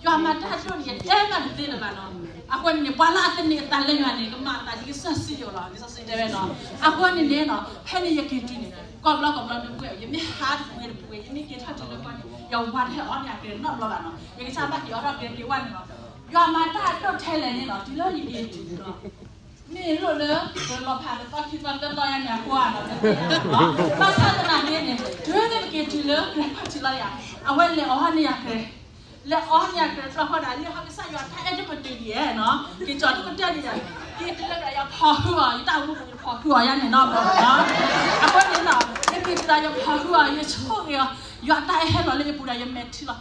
ယွၤမၤတၢ်ဒိၣ်န့ၣ် ယတဲဘၣ်တသ့လၢၤဘၣ်နီၤ. အဃိန့ၣ်န့ၣ် ပှၤလၢအသန့ၤအသးလၢယွၤန့ၣ် ကမၤအသးဒ်ကစၢ်စံယိာ်လီၤ, ကစၢ်စံတဲဝဲနီၤ. အဃိန့ၣ်န့ၣ်နီၤ ဖဲန့ၣ်ယက့ၤတုၤန့ၣ် ကီၢ်ဘျီကီၢ်ဘျီန့ၣ်ပှဲၤ ယမ့ၢ်ဟးတပှဲၤတပှဲၤ ယမ့ၢ်က့ၤထီၣ်တုၤလၢကီၢ်န့ၣ် ယဝၤတဟဲအီၣ်န့ၢ်ယၤကဲၤနီတဘျီဘၣ်နီၤ. ယကစၢ်ဘၣ်က့ၤအီၣ်ထီၣ်ကဲၤက့ၤဝဲန့ၣ်နီၤ. ယွၤမၤတၢ်ဒိၣ်ထဲလဲၣ်န့ၣ်နီၤ တုၤလၢယက့ၤတုၤနီၤ မ့ၢ်လိၣ်လၢ ပလီၤဖးတသီခံသီသၢသီယါန့ၣ် အကွၢ်နီၤ တသ့ၣ်ညါဘၣ်. ဘၣ်ဆၣ်သနာ်က့န့ၣ် တုၤလၢပက့ၤတုၤလၢကြဲၤခီၣ်ထံးလီၤယၤ အဝဲလဲၤအီၣ်န့ၢ်ယၤကြဲၤ, လဲၤအီၣ်န့ၢ်ယၤကြဲၤတဘျီဃီဒီး လၢဟီကစၢ်ယွၤတၢ်အဲၣ်တပတုာ်ဒံးဧဲနီၤ က့ၤကၠီၤတကတၢၢ်ဒံးယၤ က့ၤတုၤလၢဒီးယဖီၣ်ဟုၣ်အီၤ ယတၢ်အိၣ်မူပူၤယဖီၣ်ဟုၣ်အီၤယါန့ၣ်နီၤဘျီနီၤ. အဃိန့ၣ်နီၤ ယက့ၤတုၤဒီးယဖီၣ်ဟုၣ်အီၤ ယဆိၣ်ဂ့ၤအီၤ ယွၤတၢ်အဲၣ်ဟဲလီၤလၢယပူၤဒီး ယမဲာ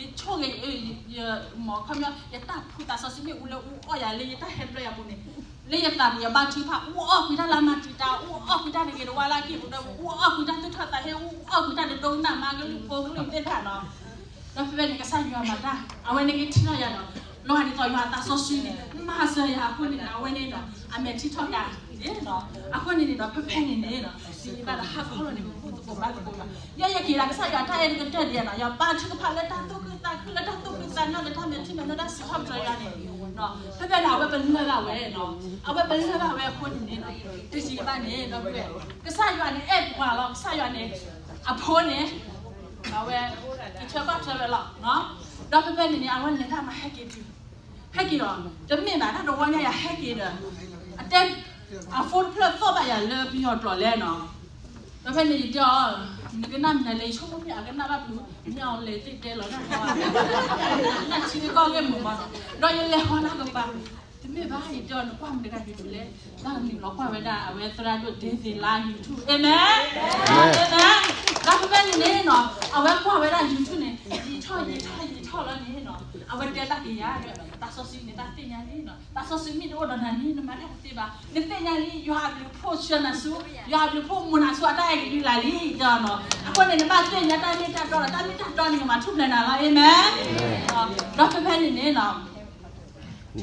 ်ထံလီၤ ယဆိၣ်ဂ့ၤ ယမီၤခီပညီ ယတၢ်ဖူသးစီဆှံမ့ၣ်အူလၢအူအီၣ်ယၤလၢယတၢ်ဟဲတဘျီယၤပူၤန့ၣ် လၢယသးပူၤယဘါထုကဖၣ် အူအီၣ်ကွံာ်တၢ်လၢအမၤတံာ်တာ် အူအီၣ်ကွံာ်တၢ်တဂ့ၤတဝါလၢအက့ၢ်ပူၤဒီး အူအီၣ်ကွံာ်တၢ်သူၣ်ထီၣ်သးဟ့ အူအီၣ်ကွံာ်တၢ်တဒိကနၣ်မၤကလုၢ်ဖိကလုၢ်သ့ၣ်တဖၣ်နီၤ. ဒီးဖဲဖဲန့ၣ် ကစၢ်ယွၤမၤတၢ် အဝဲန့ၣ်က့ၤထံၣ်ထီၣ်ယၤဒီး လီၤဂာ်ဒ်သိးယွၤအသးစီဆှံန့ၣ် မၤစၢၤယၤအဃိန့ၣ် အဝဲန့ၣ်ဒီး အမဲာ်ထံထီၣ်ကၤန့ၣ်နီၤ. အဃိန့ၣ်န့ၣ်ဒီး ဖဲဖဲန့ၣ်န့ၣ်နီၤ ဒ်ယဘၣ်ဒီးဟးခီလီၤန့ၣ် ပဘူၣ်သကိးဘါသကိးယွၤ ယဲယက့ၤဒၣ်ကစၢ်ယွၤတၢ်အဲၣ်တကတၢၢ်ဒံးနီၤ ယဘါထုကဖၣ်လၢတၢ်သူၣ်ခုသးခုလၢတၢ်သူၣ်ဖှံသးညီလၢတၢ်မဲာ်ထံမဲာ်နိလၢတၢ်စံးထီၣ်ပတြၢၤယွၤန့ၣ် ဖဲဖဲန့ၣ် အဝဲပလၢၢ်ဘၣ်ဝဲနီၤ အဝဲပလၢၢ်ဘၣ်ဝဲအဃိန့ၣ်န့ၣ်နီၤ တယံာ်ဘၣ်န့ၣ် ဒီပုၢ်ဝဲၢ် ကစၢ်ယွၤန့ၣ်အဲၣ်ပှၤလီၤ ကစၢ်ယွၤန့ၣ် အဖိန့ၣ် အဝဲ ကဆၢဘၣ်ထွဲဝဲလီၤ ဒီးဖဲဖဲန့ၣ်န့ၣ် အဝဲလဲၤတၢ်မၤဟဲက့ၤတုၤ ဟဲက့ၤလီၤ တမ့ၢ်ဘၣ် တၢ်တဝီညါယၤဟဲက့ၤဒီး အတဲ အဖိတဖျၢၣ်သီၣ်ဘၣ်ယၤလၢပယီၤကျိာ်လဲၣ်နီၤ ဒီးဖဲန့ၣ်ယတဲအီၤ နကနၣ်မနုၤလဲၣ် ယဆိကမိၣ်မ့ၢ်အကနၣ်ဘၣ်ပျုၤ မ့ၢ်အီၤလဲၤသ့ၣ်တဲလီၤတၢ်ကီ နထံကီၢ်ဂ့ၢ်မုာ်မးနီၤ ဒီးယလဲၤဃီၤတၢ်ကပၤ တမ့ၢ်ဘၣ် ယတဲအီၤ နကွၢ်မနုၤတဂၤ YouTube လဲၣ် တၢ်နုာ်လီၤကွၢ်ဝဲဒၣ် အဝဲသရၣ်ဒိၣ်ဒ့သ့လါ YouTube အၤမ့ၣ် အၤမ့ၣ် ဒီးဖဲဖဲန့ၣ်န့ၣ်နီၤ အဝဲကွၢ်ဝဲဒၣ် YouTube န့ၣ် ယံာ်ထီၣ်ယံာ်ထီၣ်ယံာ်ထီၣ်လီၤန့ၣ်နီၤ အဝဲတဲဘၣ်က့ၤယၤ သးစီဆှံန့ၣ် တၢ်သ့ၣ်ညါလံနီၤ သးစီဆှံမ့ၢ်တအိၣ်ဒီးနၤန့ၣ် နမၤတၢ်တသ့ဘၣ် နသ့ၣ်ညါလံ ယွၤအဘျုးဖှိၣ်ဆှၢနၤဆူ ယွၤအဘျုးဖှိၣ်မူနၤဆူအတၢ်အဲၣ်ကဒုလၢ်လံ တဲအီၤနီၤ အဃိန့ၣ် နဘၣ်သ့ၣ်ညါတၢ်မ့ၢ်တၢ်တီဒီး တၢ်မ့ၢ်တၢ်တီန့ၣ် ကမၤထူၣ်ဖျဲးနၤလီၤ အၤမ့ၣ် ဒီးဖဲဖဲန့ၣ်န့ၣ်နီၤ တု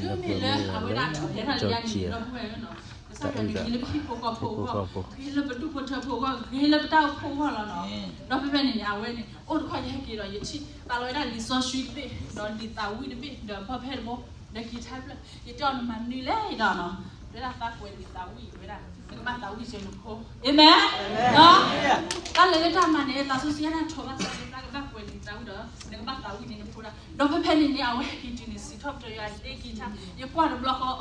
ၤမ့ၢ်လၢအဝဲဒၣ်ထူၣ်ဖျဲးထီၣ်လံယါန့ၣ် ဒီပုၢ်ဝဲၢ်ဧၢနီၤ ကစၢ်ယွၤန့ၣ် ဂ့ၤလၢပဟံၣ်ဖိဃီဖိအဂီၢ် ဂ့ၤလၢပဒူၣ်ဖိထၢဖိအဂီၢ် ဂ့ၤလၢပတၢ်အိၣ်ဖှိၣ်အဂီၢ်လီၤနီၤ ဒီးဖဲဖဲန့ၣ်န့ၣ် အဝဲန့ၣ် အိၣ်တခီယဟဲက့ၤဒီး ယထံၣ်ပာ်လီၤဝဲဒၣ်လံာ်စီဆှံတဘ့ၣ် ဒီးလံာ်သးဝံၣ်တဘ့ၣ် ဒီးဖီဖဲတဘိ ဒီးကံၢ်ထါတဖျၢၣ် ယတဲအီၤနမၤမနုၤလဲၣ်ဒီးနီၤ တဲဒၣ်သးကွဲးလံာ်သးဝံၣ်ဝဲဒၣ် နကဘၣ်သးဝံၣ်စၢၤနဖိ အၤမ့ၣ် တၢ်လၢတၢ်မၤန့ၣ် သးစီဆှံယါန့ၣ်ထိးဘၣ်သး သးကဘၣ်ကွဲးလံာ်သးဝံၣ်ဒီး နကဘၣ်သးဝံၣ်န့ၢ်နဖိဒၣ် ဒီးဖဲဖဲန့ၣ်န့ၣ် အဝဲဟဲက့ၤတုၤန့ၣ် စံးထီၣ်ပတြၢၤယွၤဒ့ကံၢ်ထါ ယကွၢ်တဘျီဃီ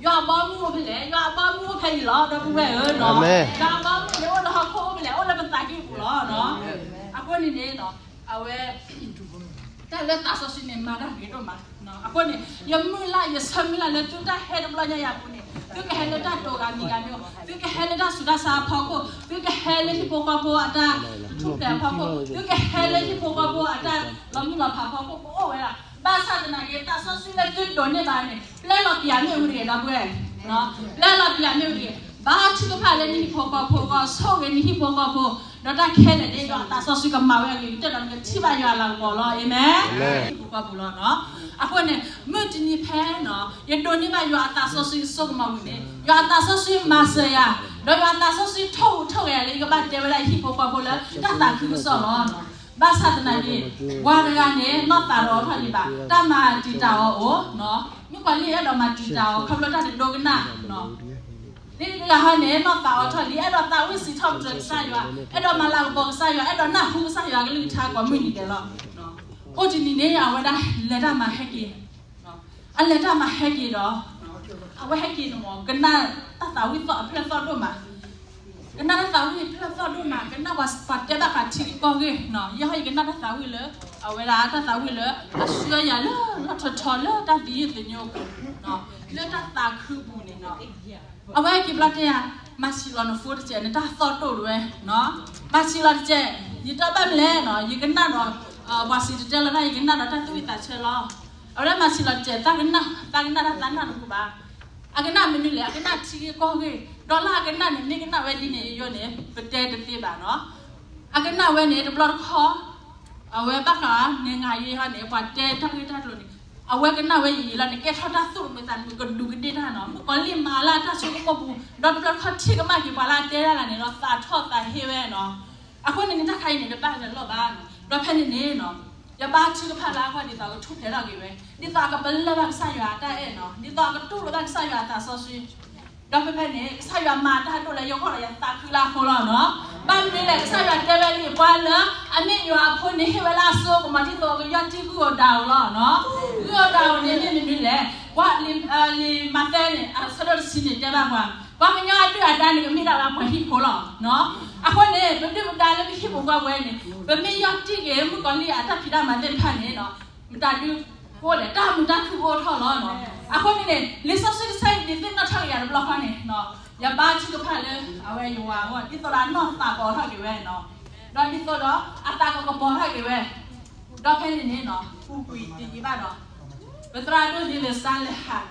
ယွၤအဘီအမုၢ်အိၣ်ဖဲလဲၣ် ယွၤအဘီအမုၢ်အိၣ်ဖဲအံၤလီၤ ဒီပုၢ်ဝဲၢ်ဧၢနီၤ ယွၤအဘီအမုၢ်န့ၣ်အိၣ်လၢဟီၣ်ခိၣ်အိၣ်ဖဲလဲၣ် အိၣ်လၢပသးကံၢ်ပူၤလီၤနီၤ အဃိန့ၣ်န့ၣ် အဝဲ တၢ်လၢသးစီဆှံန့ၣ် မၤတၢ်ဂ့ၤဒိၣ်မး အဃိန့ၣ် ယမုၢ်လၢ်ယဆၢမုၢ်လၢ်လၢသုတၢ်ဟဲတဘျီညါယၤအပူၤန့ၣ် သုကဟဲလၢတၢ်တိာ်ဂၤမံၤဂၤမံၤ သုကဟဲလၢတၢ်ဆူးတၢ်ဆါအဖီခိၣ် သုကဟဲလၢဟံၣ်ဖိဃီဖိအတၢ်ထူၣ်ဖျဲးအဖီခိၣ် သုကဟဲလၢဟံၣ်ဖိဃီဖိအတၢ်လီၤမုၢ်လီၤဖးအဖီခိၣ် ကအိၣ်ဝဲဒၣ် ဘၣ်ဆၣ်သနာ်က့ သးစီဆှံလၢသုဒိးန့ၢ်ဘၣ်န့ၣ် ပျဲလီၤပျၢၤမ့ၣ်အူတဂ့ၤ ဒီပုၢ်ဝဲၢ် ပျဲလီၤပျၢၤမ့ၣ်အူတဂ့ၤ ဘါထုကဖၣ်လၢနဟံၣ်ဖိဃီဖိအဂီၢ် ဆိၣ်ဂ့ၤနဟံၣ်ဖိဃီဖိ ဒီးတၢ်ခဲလၢာ်န့ၣ် ယွၤအသးစီဆှံကမၤဝဲအဂ့ၤကတၢၢ်ဒီး နကထံၣ်ဘၣ်ယွၤအလၤကပီၤလီၤ အၤမ့ၣ် ဟံၣ်ဖိဃီဖိလီၤနီၤ အဃိန့ၣ် မုၢ်တနံၤဖဲနီၤ ယဒိးန့ၢ်ဘၣ်ယွၤအသးစီဆှံအစိကမီၤဝံၤန့ၣ် ယွၤအသးစီဆှံမၤစၢၤယၤ ဒီးယွၤအသးစီဆှံထိၣ်ဟူးထိၣ်ဂဲၤယၤလၢ ယကဘၣ်တဲဝဲဒၣ်ယဟံၣ်ဖိဃီဖိလၢ တၢ်သးခုကစီၣ်လီၤ ဘၣ်ဆၣ်သနာ်က့ ပှၤတဂၤန့ၣ် နီၢ်သးတအိးထီၣ်ဒံးဘၣ် တၢ်မၤတံာ်တာ်အီၤအိၣ် မုၣ်ကီၤလံၢ်အဲၣ်ဒိးမၤတံာ်တာ်အီၤ ခီဖျိတၢ်တဒိကနၣ် လၢတဂၤဟီန့ၣ် နီၢ်သးအိးထီၣ်လံ အဲၣ်ဒိးသးဝံၣ်စံးထီၣ်ပတြၢၤကစၢ်ယွၤ အဲၣ်ဒိးမၤလၤကပီၤကစၢ်ယွၤ အဲၣ်ဒိးနၢ်ဟူကစၢ်ယွၤကလုၢ်ကထါကိးမုၢ်နံၤဒဲးလီၤ. အိၣ်တနံၤန့ၣ် အဝဲဒၣ်လဲၤတၢ်မၤဟဲက့ၤ အလဲၤတၢ်မၤဟဲက့ၤဒီး အဝဲဟဲက့ၤန့ၣ်မ့ၢ် ကနၣ်တၢ်သးဝံၣ်သီၣ်အဖျၢၣ်သီၣ်ဒိၣ်မး ကနၣ်တၢ်သးဝံၣ်အဖျၢၣ်သီၣ်ဒိၣ်မး ကနၣ်ပှၤတဲဘၣ်ဃးထံကီၢ်ဂ့ၢ် ယဲဟီယကနၣ်တၢ်သးဝံၣ်လၢ အဝဲဒၣ်တၢ်သးဝံၣ်လၢ အဆှၢယၤလၢလီၢ်ထီထီလၢတၢ်သယုၢ်သညိအပူၤ လၢတၢ်သးခုပူၤန့ၣ်နီၤ အဝဲဟဲက့ၤဘျီတဲယၤ မၤဆံးလီၤနဖိတစဲး နတၢ်သီၣ်ဒိၣ်တဝဲ မၤဆံးလီၤတစဲး ယတဲဘၣ်မနုၤလဲၣ်နီၤ ယကနၣ်ဒီး ပှၤစံၣ်တဲၤတဲလီၤတၢ် ယကနၣ်ဒီးတၢ်သူၣ်ဝံၣ်သးဆၢလီၤ အဝဲဒၣ်မၤဆံးလီၤတစဲး သးကနၣ် သးကနၣ်တၢ်သးနၢ်တပူၤဘၣ် အကနၣ်မနုၤလဲၣ် အကနၣ်ထံဂ့ၢ်ကီၢ်ဂ့ၢ် ဒီးလၢအကနၣ်န့ၣ် မ့ၢ်ကနၣ်ဝဲဒ်န့ၣ်ယိယိန့ၣ် ပတဲတသ့ဘၣ်နီၤ အကနၣ်ဝဲန့ၣ် တဘျီတခီၣ် အဝဲဘၣ်ဃး နငါရေးဟီန့ၣ် ပှၤတဲတၢ်ဂ့ၢ်တၢ်ကျိၤန့ၣ် အဝဲကနၣ်ဝဲယံာ်ယံာ်လီၤန့ၣ် ကဲထီၣ်တၢ်သူၣ်တမုာ်သးတမုာ် ကဒူးကဒ့ၣ်တၢ်နီၤ မုၣ်ကီၤလံၢ်မၤလၢတၢ်ဆိကမိၣ်ပူၤ ဒီးတဘျီတခီၣ်ထံၣ်ကမၣ်က့ၤပှၤလၢအတဲဒၣ်လၢန့ၣ်ဒီး သးထီၣ်သးဟ့ဝဲနီၤ အဃိန့ၣ်န့ၣ် တၢ်ခါအံၤန့ၣ် တဘၣ်လၢၤလီၢ်ဘၣ်နီၤ ဒီးဖဲန့ၣ်န့ၣ်နီၤ ယဘါထုကဖၣ်လၢအဂီၢ်ဒ်သိးကထူၣ်ဖျဲးထီၣ်က့ၤဝဲ, ဒ်သိးအကပလၢၢ်ဘၣ်ကစၢ်ယွၤအတၢ်အဲၣ်နီၤ, ဒ်သိးအကတူၢ်လိာ်ဘၣ်ကစၢ်ယွၤအသးစီဆှံ, ဒီးဖဲဖဲန့ၣ် ကစၢ်ယွၤမၤတၢ်ဒိၣ်လၢယဂီၢ်ဒီးယသးခုလၢအဃိလီၤနီၤ. ဘၣ်မနုၤလဲၣ်, ကစၢ်ယွၤတဲဝဲလံ ပှၤလၢအမ့ၢ်ယွၤအဖိန့ၣ် ဟ့ၣ်ဝဲလၢအစိကမီၤဒ်သိးကယီၢ်တံၢ်ဂုၢ်ဧိၤဒၣ်ဧိၤလီၤနီၤ. ဂုၢ်ဧိၤဒၣ်ဧိၤန့ၣ်မ့ၢ်မနုၤလဲၣ်, ပှၤလံာ်မးသဲန့ၣ် အဆၢဒိၣ်တဆံန့ၣ်တဲဘၣ်ပှၤ, ပှၤကညီအဒုၣ်အဒါန့ၣ် ကမ့ၢ်ဒၣ်ဝဲပှၤဟံၣ်ဖိလီၤနီၤ. အဃိန့ၣ် ပဒုၣ်ပဒါလၢပဟံၣ်ပူၤဃီဝဲန့ၣ် ပမ့ၢ်ယီၢ်တံၢ်က့ၤမုၣ်ကီၤလံၢ်အတၢ်ဖံးတၢ်မၤသ့ၣ်တဖၣ်န့ၣ်နီၤ, မတၤဒုးကအိၣ်လဲၣ်, တၢ်မုာ်တၢ်ခုၣ်ကအိၣ်ထီၣ်လီၤနီၤ. အဃိန့ၣ်န့ၣ် လံာ်စီဆှံတဆၢအံၤဒုးသ့ၣ်နီၣ်ထီၣ်က့ၤယၤတဘျီဃီန့ၣ်, ယဘါထုကဖၣ်လၢအဝဲယဝၤအဂီၢ် ဒ်သိးဒီးအနီၢ်သးကအိးထီၣ်က့ၤဝဲနီၤ, ဒီးဒ်သိးဒီးအသးကကပီၤထီၣ်က့ၤဝဲ, ဒီးဖဲန့ၣ်န့ၣ်နီၤ ပူၤကွံာ်တယံာ်ဘၣ်ဒီး ပသရၣ်ဒိၣ်ဒ်လံာ်စတါလဲၤဟး